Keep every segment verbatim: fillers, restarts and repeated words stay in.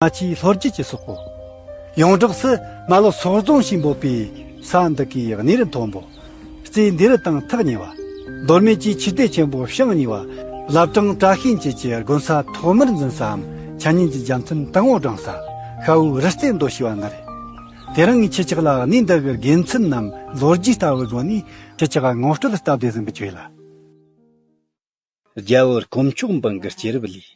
རྨ་ཆུའི་ལྷོ་རྒྱུད་ཀྱི་སོག་པོ། ཡོངས་གྲགས་སུ་རྨ་ལྷོ་སོག་རྫོང་ཞེས་འབོད་པའི་ས་འདི་གའི་གནས་རི་མཐོན་པོ། རྩེ་འདི་རུ་དང་ཐག་ཉེ་བ། མདོ་སྨད་ཀྱི་ཆོས་སྡེ་ཆེན་པོ་བྱང་ཉེ་བ། བླ་བྲང་བཀྲ་ཤིས་འཁྱིལ་གྱི་དགོན་ས་ཐོག་མར་འཛིན་སའམ་འཆད་ཉན་གྱི་རྒྱལ་མཚན་དང་པོ་བགྲངས་ས། ཤ་བོའི་རི་རྩེ་མདོ་ཞེས་པ་ནི་རེད། དེ་རིང་ངས་ཁྱེད་ཅག་ལ་གནས་འདི་གི་དགེ་མཚན་ནམ་ལོ་རྒྱུས་ལྟ་བུའི་སྒོ་ནས་ཁྱེད་ཅག་ངོ་སྤྲོད་སྟབས་བདེ་ཟིན་པའི་ཆེད་ལ། རྒྱལ་བོ་དཀོན་མཆོག་འབངས་ཀྱི་སྐྱེས་རབས་ལས།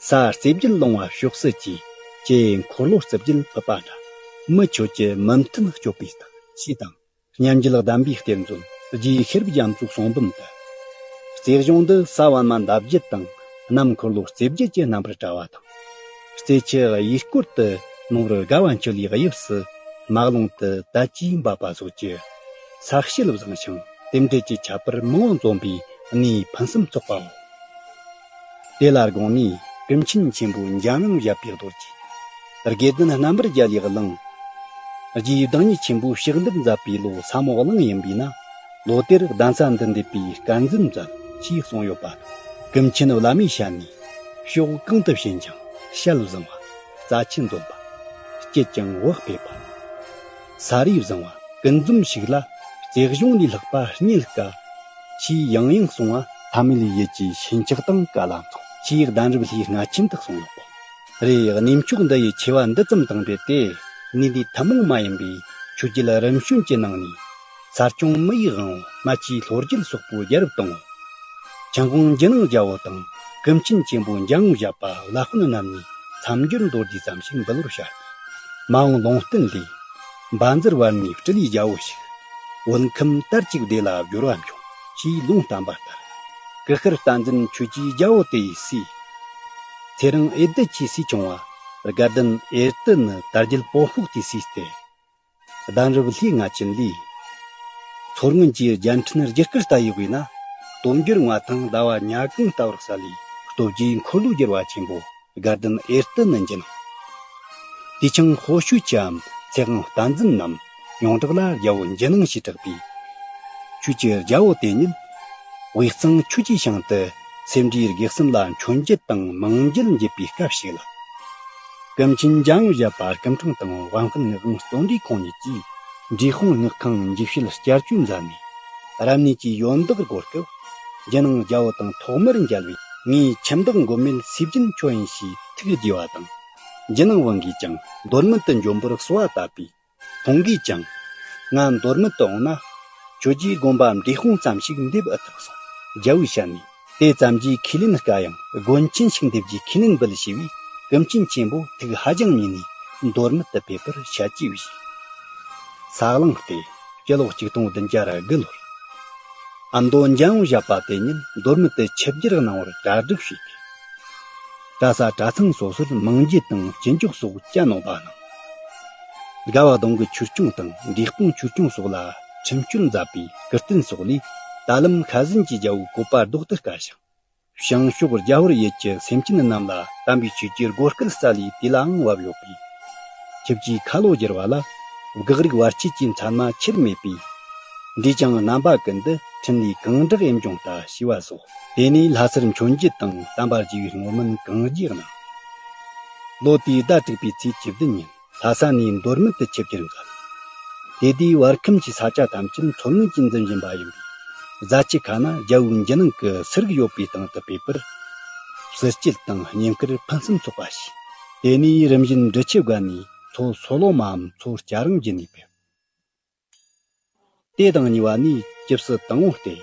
ས་རྩེ་བརྒྱད་ལུང་བ་ཕྱོགས་སུ་གྱེས། ཀྱེ་འཁོར་ལོ་རྩིབས་བརྒྱད་ཕུད་པ་འདྲ། མི་ཁྱོད་ཀྱི་མི་མཐུན་སྤྱོད་པའི་རྟགས་ཞེས་དང་། སྙན་འཇེབས་གདམས་པའི་གཏེར་མཛོད་རྗེ་ཤེས་རབ་རྒྱ་མཚོའི་གསུང་འབུམ་དུ། རྩེ་གཞུང་འདི་ས་བར་མ་མདའ་བརྒྱད་དང་གནམ་འཁོར་ལོ་རྩིབས་བརྒྱད་ཀྱི་རྣམ་པར་བཀྲ་བ་དང་། རྩེ་ཆུ་གཡས་སྐོར་དུ་ནོར་བུ་དགའ་བ་འཁྱིལ་བའི་དབྱིབས་སུ་མ་རླུང་དུ་དལ་གྱིས་འབབ་པ་སོགས་ཀྱི་ས་དཔྱད་བཟང་ཞིང་རྟེན་འབྲེལ་གྱི་ཁྱད་པར་མང་བོ་འཛོམས་པའི་གནས་ཕུན་སུམ་ཚོགས་པའོ། དེ་ལ་དགོངས་ནས་ཀུན་མཁྱེན་ཆེན་པོས་འཇམ་དབྱངས་བཞད་པའི་རྡོ་རྗེ། དགེ་ལྡན་རྣམ་པར་རྒྱལ་བའི་གླིང་། རྗེ་བདག་ཉིད་ཆེན་པོའི་ཕྱག་འདེབས་མཛད་པའི་ལོ་ས་མོ་གླིང་ཡིན་པས་ན། ལོ་དེར་གདན་ས་འདི་འདེབས་པའི་སྐལ་འཛིན་མཛད་ཅེས་གསུངས་ཡོད་པ་དང་། ཀུན་མཁྱེན་བླ་མའི་ཞལ་ནས། ཕྱོགས་གང་དུ་ཕྱིན་ཀྱང་ཞལ་བཟང་བ། རྩ་ཆེན་འཛོམས་པ། སྐྱིད་ཅིང་བག་ཕེབས་པ། ས་རུས་བཟང་བ། ཀུན་འཛོམས་ཤིག་ལ། རྩེ་གཞུང་ལས་ལྷག་པ་རྙེད་དཀའ། ཞེས་ཡང་ཡང་གསུངས་པ། ཐ་མལ་ཡུལ་གྱི་ཞེན་ཆགས་དང་བཀའ་ལ་མཚུངས། ཞེས་གདན་རབས་ལྷའི་རྔ་ཆེན་དུ་གསུངས་ཡོད་པ། རེད། གནས་མཆོག་འདི་ཡི་ཆེ་བ་འདི་ཙམ་དང་འབྲེལ་ཏེ། གནས་འདིའི་ཐུན་མོང་མ་ཡིན་པའི་ཆོས་བརྒྱུད་རིམ་བྱོན་གྱི་ནང་ནས། ས་སྐྱོང་མི་ཡི་དབང་པོ་རྨ་ཆུའི་ལྷོ་རྒྱུད་སོག་པོའི་རྒྱལ་རབས་དང་། ཆང་ཁོང་འཇིགས་སྣང་རྒྱལ་པོ་དང་ཀུན་མཁྱེན་ཆེན་པོ་འཇམ་དབྱངས་བཞད་པ་བླ་དཔོན་རྣམ་གཉིས་མཚམས་སྦྱོར་མདོར་བསྡུས་ཙམ་ཞིག་འབུལ་བར་བྱ་སྟེ། མ་འོངས་ལུང་བསྟན་ལས། བཛྲ་ཝཱ་ར་ཎའི་སྤྲུལ་པའི་རྒྱལ་པོ་ཞིག་བོད་ཁམས་དར་ཅིག་བདེ་ལ་སྦྱོར་བ་འབྱུང་། ཞེས་ལུང་བསྟན་པ་ལྟར། ཀུ་ཤྲི་བསྟན་འཛིན་ཆོས་ཀྱི་རྒྱལ་པོ་དེ་ཡི་སྲས། ཚེ་རིང་འོས་སྡུད་ཀྱི་སྲས་ཆུང་བ་དགའ་ལྡན་འོས་སྡུད་ནི་དར་རྒྱས་པོ་ཧོག་དེའི་སྲས་ཏེ། གདན་རབས་ལྷའི་རྔ་ཆེན་ལས། མཚོ་སྔོན་གྱི་རྒྱལ་ཕྲན་རྒྱུད་སྐུད་ལྟ་ཡི་དབུས་ན། སྟོབས་འབྱོར་མངའ་ཐང་ཟླ་བ་ཉ་གང་ལྟ་བུར་གསལ་ལེ། སྟོབས་ཀྱི་འཁོར་ལོས་སྒྱུར་བ་ཆེན་པོ་དགའ་ལྡན་འོས་སྡུད་ནི་འཇིགས་སྣང་། དུས་ཆེན་ཧོ་ཤུ་ཆུའམ་ཚེ་དབང་བསྟན་འཛིན་ནམ་ཡོངས་གྲགས་ལ་རྒྱལ་པོ་འཇིགས་སྣང་ཞེས་གྲགས་པའི་ཆོས་ཀྱི་རྒྱལ་པོ་དེ་ཉིད། དབུས་གཙང་ཆོས་ཀྱི་ཞིང་དུ་སེམས་འདྲིས་དགེ་གསུམ་ལ་མཆོད་མཇལ་དང་མང་མཇལ་འགྱེད་པའི་སྐབས་ཤིག་ལ། ཀུན་མཁྱེན་འཇམ་དབྱངས་བཞད་པ་སྐུ་ཕྲེང་དང་དབང་མཁན་ངག་དབང་བརྩོན་འགྲུས་ཁོང་ཉིད་ཀྱིས་འབྲས་སྤུངས་སྔགས་ཁང་འཇིགས་བྱེད་བསྐྱར་བཅོས་མཛད་ནས། རབ་གནས་ཀྱི་ཡོན་བདག་སྒོ་སྐབས་འཇིགས་སྣང་རྒྱལ་པོ་དང་ཐོག་མར་མཇལ་བས། ངའི་ཁྱིམ་བདག་མགོན་མེད་སུས་བརྒྱན་ཁྱོད་ཡིན་ཞེས་ཐུགས་དགྱེས་པ་དང་། འཇིགས་སྣང་དབང་གིས་ཀྱང་མདོ་སྨད་དུ་འབྱོན་པར་གསོལ་བ་བཏབ་པས། ཁོང་གིས་ཀྱང་། ང་མདོ་སྨད་དུ་འོང་ན། ཁྱོད་ཀྱིས་དགོན་པ་འབྲས་སྤུངས་ཙམ་ཞིག་འདེབས་ཨེ་ཐུབ་གསུངས། རྒྱལ་པོའི་ཞལ་ནས། དེ་ཙམ་གྱིས་ཁས་ལེན་དཀའ་ཡང་དགོན་ཆེན་ཞིག་འདེབས་རྒྱུའི་ཁས་ལེན་འབུལ་ཞེས་པས། ཀུན་མཁྱེན་ཆེན་པོ་ཐུགས་ཧ་ཅང་མཉེས་ནས་མདོ་སྨད་དུ་ཕེབས་པར་ཞལ་གྱིས་བཞེས། ས་གླང་སྟེ། སྤྱི་ལོ་གཅིག་སྟོང་བདུན་བརྒྱ་དགུ་ལོར། ཨ་མདོ་འཇམ་དབྱངས་བཞད་པ་དེ་ཉིད་མདོ་སྨད་དུ་ཆིབས་བསྒྱུར་གནང་བར་གྲ་སྒྲིག་བྱས་ཏེ། གྲྭ་ས་གྲྭ་ཚང་སོ་སོར་མང་འགྱེད་དང་སྐྱིན་འཇོག་སོགས་བཅའ་གནང་བ་གནང་། དགའ་བ་གདོང་གི་ཆོས་སྐྱོང་དང་འབྲས་སྤུངས་ཆོས་སྐྱོང་སོགས་ལ་ཁྲིམས་གཅོད་མཛད་པའི་ཀུར་སྟོན་སོགས་ལས། ད་ལམ་ཁ་ཟན་གྱི་རྒྱལ་པོའི་བཀོད་པ་ཟློག་ཏུ་དཀའ་ཞིང་། བྱང་ཕྱོགས་རྒྱ་ཧོར་ཡུལ་གྱི་སེམས་ཅན་རྣམས་ལ་དམ་པའི་ཆོས་ཀྱི་སྒོ་སྐལ་སྩལ་ལས། དེ་ལའང་བབ་ཡོད་པས། ཁྱེད་ཀྱིས་ཁ་ལོ་བསྒྱུར་བ་ལ། བགེགས་རིགས་བར་ཆད་ཀྱི་མཚན་མ་ཆེར་མེད་པས། འདིས་ཀྱང་རྣམ་པ་ཀུན་ཏུ་འཕྲིན་ལས་གང་དྲག་ཨེ་འབྱུང་ལྟ་ཞེས་པ་སོགས། དེ་ནས་ལྷ་སར་མཆོད་མཇལ་དང་དམ་པ་རྒྱལ་བའི་བསྔོ་སྨོན་གང་རྒྱས་གནང་། ལོ་དེའི་ཟླ་དྲུག་པའི་ཚེས་བཅུ་བདུན་ཉིན་ལྷ་ས་ནས་མདོ་སྨད་དུ་ཆིབས་བསྒྱུར་མཛད། དེ་དུས་བར་ཁམས་ཀྱི་ས་ཆ་ཐམས་ཅད་མཚོ་སྔོན་གྱིས་འཛིན་བཞིན་པ་ཡིན་པས། རྫ་ཆུ་ཁ་ན་རྒྱལ་པོའི་འཇིགས་སྣང་གི་སུ་རིག་ཡོད་པའི་སྟེང་དུ་ཕེབས་པར། བསུ་སྐྱེལ་དང་བསྙེན་བཀུར་ཕུན་སུམ་ཚོགས་པ་བྱས། དེ་ནས་རིམ་བཞིན་འབྲི་ཆུ་བརྒལ་ནས་མཚོ་སོ་ལོ་མའམ་མཚོ་སྐྱ་རིང་བརྒྱུད་ནས་ཕེབས། དེ་དང་གཉིས་པ་ནས་ཇི་སྲིད་དང་པོ་སྟེ།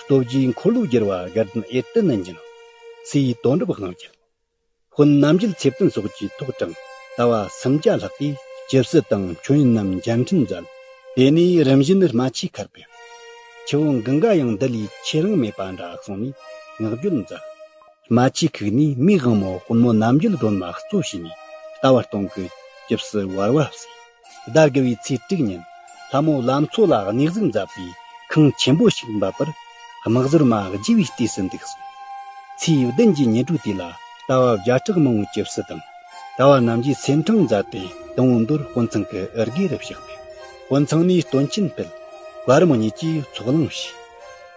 སྟོབས་རྒྱས་འཁོར་ལོས་སྒྱུར་བ་དགའ་ལྡན་འོད་དུ་ནི་འགྱུར། སྲས་དོན་གྲུབ་དབང་རྒྱལ། དཔོན་རྣམ་རྒྱལ་ཚེ་བརྟན་སོགས་ཀྱི་ཐོག་དྲངས་ཟླ་བ་སུམ་བརྒྱ་ལྷག་གིས་ཇི་སྲིད་དང་མཆོད་ཡོན་རྣམས་མཇལ་འཕྲད་མཛད། དེ་ནས་རིམ་བཞིན་རྨ་ཆུའི་ཁར་ཕེབས། ཆུ་བོ་གངྒཱ་ཡང་འདི་ལས་ཆེ་རིང་མེད་པ་འདྲ་གསུངས་ནས་བསྔགས་བརྗོད་མཛད། རྨ་ཆུའི་ཁུག་ནས་མིའི་དབང་མོ་དཔོན་མོ་རྣམ་རྒྱལ་སྒྲོལ་མ་གཙོ་བྱས་ནས་ལྟ་བ་སྟོང་གི་ཇི་སྲིད་བར་བ་བསྲེས། ཟླ་དགུ་བའི་ཚེས་དྲུག་ཉིན་ལྷ་མོ་ལྷ་མཚོ་ལ་གནས་གཟིགས་མཛད་པས་ཁང་ཆེན་པོ་ཞིག་འབབ་པར་དམག་ཟོར་མ་རྒྱས་པའི་ལྟས་སུ་འདུག་གསུངས། ཚེས་བདུན་གྱི་ཉིན་དྲོ་དེ་ལ་ལྟ་བ་བརྒྱ་ཕྲག་མང་བོའི་ཇི་སྲིད་དང་ལྟ་བ་རྣམས་ཀྱིས་སེམས་ཁྲང་མཛད་དེ་དང་པོ་མདོར་དཔོན་ཚང་གི་ཨར་གེ་རུ་བཞག་པས། དཔོན་ཚང་ནས་སྟོན་ཆེན་ཕུལ། བར་མོ་གཉིས་ཀྱིས་ཚོགས་ལངས་བྱས།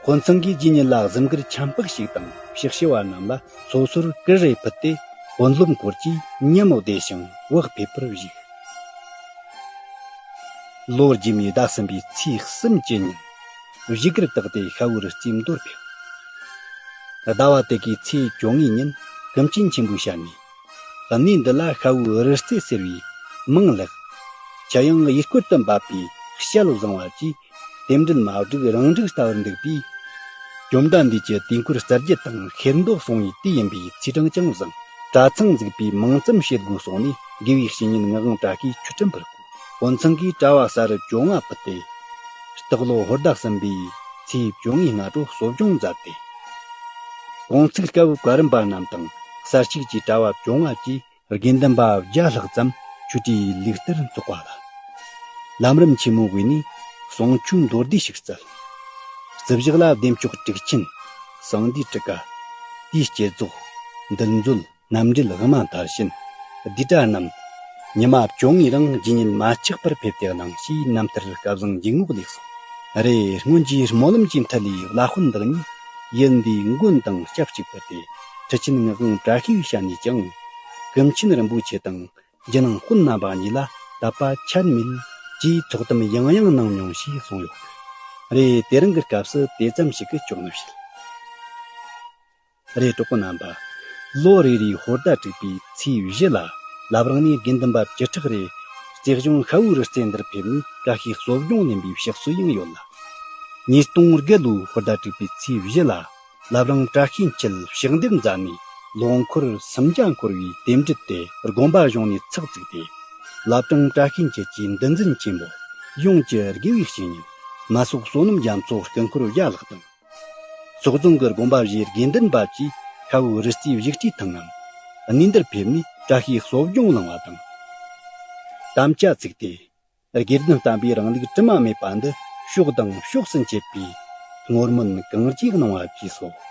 དཔོན་ཚང་གིས་རྗེ་ཉིད་ལ་གཟིམ་གུར་ཁྱམས་པགས་ཤིག་དང་ཕྱག་ཕྱི་བ་རྣམས་ལ་སོ་སོར་ཀུ་རེ་ཕུལ་ཏེ་ དཔོན་སློབ་འཁོར་གྱིས་ཉིན་མོ་བདེ་ཞིང་བག་ཕེབས་པར་བཞུགས། ལོ་རྒྱུས་མའི་ཟླ་གསུམ་པའི་ཚེས་གསུམ་གྱི་ཉིན། བཞུགས་སྒར་དག་སྡེ་ཤ་བོའི་རི་རྩེའི་མདོར་ཕེབས། ཟླ་བ་དེ་གའི་ཚེས་བཅོ་ལྔའི་ཉིན་ཀུན་མཁྱེན་ཆེན་པོའི་ཞལ་ནས། གནས་འདི་ལ་ཤ་བོའི་རི་རྩེ་ཟེར་བའི་མིང་ལེགས། ཆུ་ཡང་ཡུལ་སྐོར་དུ་འབབ་པའི་ཞལ་བཟང་བ་གྱིས། རྟེན་འབྲེལ་མ་བསྒྲིགས་རང་འགྲིག་ལྟ་བུར་འདུག་པས། བཅོམ་ལྡན་འདས་ཀྱི་དུས་འཁོར་རྩ་རྒྱུད་དང་ཤེར་མདོ་གསུང་བའི་དུས་ཡིན་པའི་ཚེས་གྲངས་ཀྱང་བཟང་། གྲྭ་ཚང་འཛུགས་པའི་མིང་ཙམ་བྱེད་དགོས་གསུངས་ནས། དགེ་བའི་བཤེས་གཉེན་ངག་དབང་བཀྲ་ཤིས་ཆོས་ཁྲིམས་པར་བསྐོས། དཔོན་ཚང་གིས་གྲྭ་བ་ས་རུབ་བཅོ་ལྔ་ཕུད་དེ། སྟག་ལོ་ཧོར་ཟླ་གསུམ་པའི་ཚེས་བཅོ་ལྔའི་སྔ་དྲོ་གསོ་སྦྱོང་མཛད་དེ། དགོང་ཚིགས་སྐབས་བཀའ་རམས་པ་རྣམས་དང་གསར་ཞུགས་ཀྱི་གྲྭ་བ་བཅོ་ལྔ་བཅས་དགེ་འདུན་པ་བརྒྱ་ལྷག་ཙམ་ཆོས་གྲྭའི་ལུགས་ལྟར་འཚོགས་པ་ལ། ལམ་རིམ་ཆེན་མོའི་སྒོ་ནས་གསུང་ཆོས་མདོར་བསྡུས་ཤིག་སྩལ། རྩིབས་བཞག་ལ་བདེ་མཆོག་དྲུག་ཆེན། གསང་འདུས་དྲུག་ཀ། དེའི་བསྐྱེད་རྫོགས། འདུལ་མཛོད། རྣམ་འགྲེལ་དབུ་མ་མཐར་ཕྱིན། བསྡུས་གྲྭ་རྣམས། ཉི་མ་བཅོ་ལྔའི་རིང་རྗེས་ཉིད་མ་ཆག་པར་ཕེབས་ཏེ་གནང་ཞེས་རྣམ་ཐར་སྐལ་བཟང་འཇུག་ངོགས་ལས་གསུངས། རེད། སྔོན་གྱི་སྨོན་ལམ་གྱི་མཐུ་ལས་བླ་དཔོན་བདག་ཉིད་ཡུལ་འདིའི་མགོན་དང་ཞབས་གཅིག་པར་ཏེ། ཁྲི་ཆེན་ངག་དབང་བཀྲ་ཤིས་པའི་ཞལ་ནས་ཀྱང་ཀུན་མཁྱེན་རིན་པོ་ཆེ་དང་རྒྱུ་ནང་དཔོན་རྣམ་པ་གཉིས་ལ་དད་པ་ཆད་མེད་ཀྱིས་ཚོགས་དམ་ཡང་ཡང་གནང་མྱོང་ཞེས་གསུངས་ཡོད། རེད། དེ་རིང་གི་སྐབས་སུ་དེ་ཙམ་ཞིག་གིས་ཆོག་ནི་བྱེད། རེད། གྲོགས་པོ་རྣམ་པ། ལོ་རེ་རེའི་ཧོར་ཟླ་དྲུག་པའི་ཚེས་བཞི་ལ་བླ་བྲང་ནས་དགེ་འདུན་པ་བཅུ་ཕྲག་རེ་རྩེ་གཞུང་ཤ་བོའི་རི་རྩེ་འདིར་ཕེབས་ནས་བཀྲ་ཤིས་གསོ་སྦྱོང་ལེན་པའི་ཕྱག་སྲོལ་ཡང་ཡོད་ལ། ཉིས་སྟོང་དགུ་ལོའི་ཧོར་ཟླ་དྲུག་པའི་ཚེས་བཞི་ལ་བླ་བྲང་བཀྲ་ཤིས་འཁྱིལ་ཕྱག་འདེབས་མཛད་ནས་ལོ་འཁོར་སུམ་བརྒྱ་འཁོར་བའི་རྟེན་འབྲེལ་དེ་དགོན་པ་གཞུང་ནས་ཚགས་བཙུགས་ཏེ། བླ་བྲང་བཀྲ་ཤིས་འཁྱིལ་གྱི་འདུལ་འཛིན་ཆེན་པོ། ཡོངས་ཀྱི་དགེ་བའི་བཤེས་གཉེན། མ་སོགས་བསོད་ནམས་རྒྱ་མཚོ་སྐུ་འཁོར་བརྒྱ་ལྷག་དང་། ཕྱོགས་རྫོང་གི་དགོན་པ་བཞིའི་དགེ་འདུན་པ་བཅས་ཤ་བོའི་རི་རྩེའི་བཞུགས་ཁྲིའི་ཐང་ངམ་གནས་འདིར་ཕེབས་ནས་བཀྲ་ཤིས་གསོ་སྦྱོང་གནང་བ་དང་། དམ་བཅའ་བཙུགས་ཏེ། དགེ་ལྡན་བསྟན་པའི་རིང་ལུགས་དྲི་མ་མེད་པ་འདི་ཕྱོགས་དང་ཕྱོགས་སུ་མཆེད་པའི་སྔོན་སྨོན་གང་ཅི་གནང་བ་བཅས་སོ།